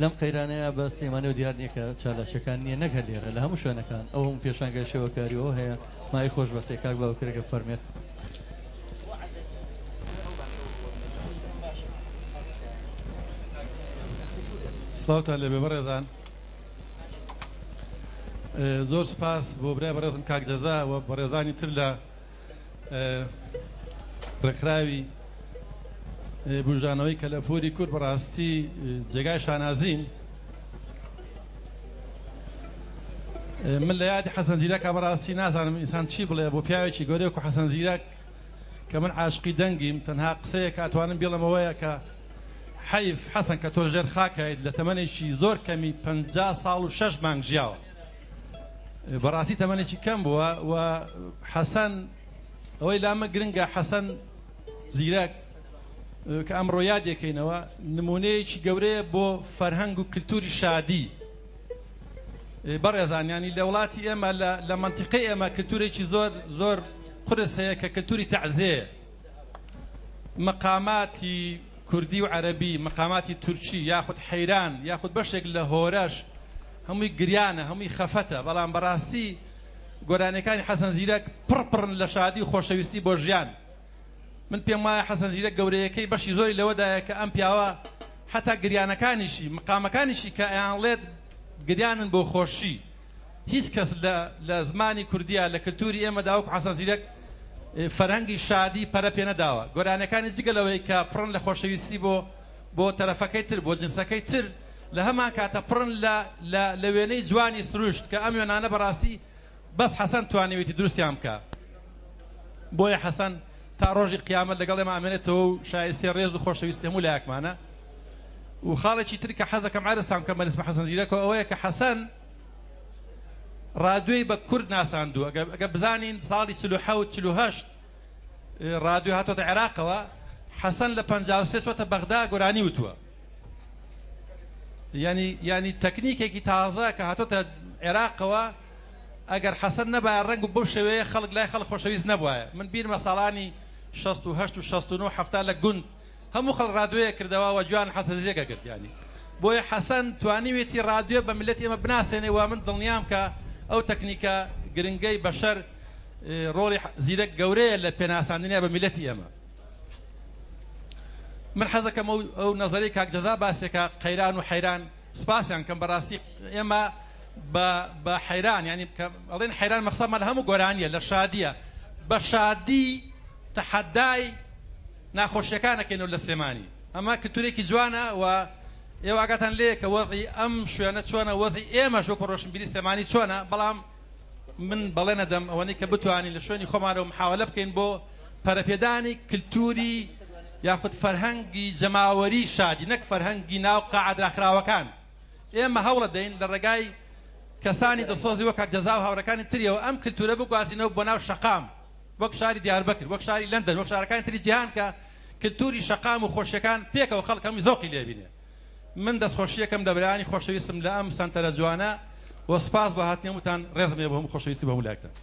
لەم قەیرانەیە بە سلێمانیەوە دیار نییە کە چالاکیەکان نییە نەک هەر لێرە لە هەموو شوێنەکان ئەو هەموو پێشانگای شێوەکاریەوە هەیە مای خۆشبەختێ کاک باوکرەکە فەرمێت. سڵاوتان لێبێ بەڕێزان. زۆر سپاس بۆ برای بەڕێزم کاک جەزا و بەڕێزانی تر لە ڕێکخراوی بوژانەوەی کەلەپوری کورد. بەڕاستی جێگای شانازین. من لە یادی حەسەن زیرەکە بەڕاستی نازانم ئینسان چی بڵێ بۆ پیاوێکی گەورەیەک و حەسەن زیرەک کە من عاشقی دەنگیم، تەنها قسەیەک ئەتوانم بیڵێمەوەیە کە حەیف حەسەن کە تۆ ژێر خاکایت لە تەمەنێکی زۆر کەمی 50 ساڵ و 6 مانگ ژیاوە. بەڕاستی تەمەنێکی کەم بووە و حەسەن ئەوەی لامە گرنگە، حەسەن زیرەک کە ئەمڕۆ یادێکەینەوە نمونەیەکی گەورەیە بۆ فەرهەنگ و کللتوری شادی. بەڕێزان، ینی لە وڵاتی ئێمە لە مەنتیقەی ئێمە کللتورێکی زۆر زۆر قورس هەیە کە کللتوری تەعزێ، مەقاماتی کوردی و عەرەبی، مەقاماتی تورکی یاخود حەیران یاخود بەشێک لە هۆرەش هەمووی گریانە، هەمووی خەفەتە. بەڵام بەڕاستی گۆرانیەکانی حەسەن زیرەک پڕ پڕن لە شادی و خۆشەویستی بۆ ژیان. من پێم وایە حەسەن زیرەک گەورەیەکەی بەشی زۆری لەوەدایە کە ئەم پیاوە حتا گریانەکانیشی، مقامەکانیشی کە ئەیانڵێت گریانن بۆ خۆشی. هیچ کەس لە زمانی کوردیە لە کللتوری ئێمەدا وەکو حەسەن زیرەک فەرهەنگی شادی پەرە پێ نەداوە. گۆرانیەکانی جگە لەوەی کە پڕن لە خۆشەویستی بۆ تەرەفەکەی تر، بۆ جنسەکەی تر، لە هەمان کاتە پڕن لە وێنەی جوانی سروشت کە ئەم وێنانە بەڕاستی بەس حەسەن توانیوێتی دروستیان بکە. بۆیە حەسەن تا ڕۆژی قیامەت لەگەڵ ئێمە ئامێنێتەوە و شایستەی ڕێز و خۆشەویستی هەموو لایەکمانە. و خاڵێکی تر کە حەزەکەم عەرزتان بکەم بە نسبەت حەسەن زیرەکەوە ئەوەیە کە حەسەن ڕادیۆی بە کورد ناساندووە. ئەگەر بزانین ساڵی 47 48 ڕادیۆ هاتۆتە عێراقەوە، حەسەن لە 53 چۆتە بەغدا گۆرانی وتووە. ینی تەکنیکێکی تازە کە هاتۆتە عێراقەوە، ئەگەر حەسەن نەبایە ڕەنگ و بەو شێوەیە خەڵک لای خەڵک خۆشەویست نەبوایە. من بیرمە ساڵانی 68 و 69 70 لە گوند هەموو خەڵک ڕادیۆیە کردەوە و جوان حەسەن زیرەکە کرد. ینی بۆیە حەسەن توانیوێتی ڕادیۆ بە ملەتی ئێمە بناسێنێ و من دڵنیام کە ئەو تەکنیکە گرنگەی بەشەر ڕۆڵی زیرەک گەورەیە لە پێناساندنیە بە میلەتی ئێمە. من حەزەکەم ئەو نەزەری کاک جەزا باسێکە قەیران و حەیران سپاسیان کەم. بەڕاستی ئێمە بە حەیران، ینی ئەڵێن حەیران مەخسەمە لە هەموو گۆرانیە لە شادیە، بە شادی تەحەدای ناخۆشیەکانەکەینەوە لە سلێمانی. ئەمە کلتورێکی جوانە و ئێوە ئاگاتان لێیە کە وەزعی ئەم شوێنە چۆنە، وەزعی ئێمەش وەکو ڕۆشنبیری سلێمانی چۆنە. بەڵام من بەڵێ نەدەم ئەوەنەی کە بتوانین لە شوێنی خۆمانەوە محاولە بکەین بۆ پەرەپێدانی کلتوری یاخود فەرهەنگی جەماوەری شادی، نەک فەرهەنگی ناو قاعە داخراوەکان. ئێمە هەوڵە دەین لە ڕێگای کەسانی دڵسۆزی وەک کاک جەزا و هاوڕێکانی تریەوە ئەم کلتورە بگوازینەوە بۆ ناو شەقام، وەک شاری دیاربەکر، وەک شاری لەندەن، وەک شارەکانی تری جیهان کە کلتوری شەقام و خۆشیەکان پێکەوە خەڵک هەمووی زەوقی لێبینێ. من دەستخۆشیەکەم لە برایانی خۆشەویستم لە ئەم سەنتەرە جوانە و سپاس بۆ هاتنی هەمووتان. ڕێزم هەیە بۆ هەموو خۆشەویستی بۆ هەموو لایەکتان.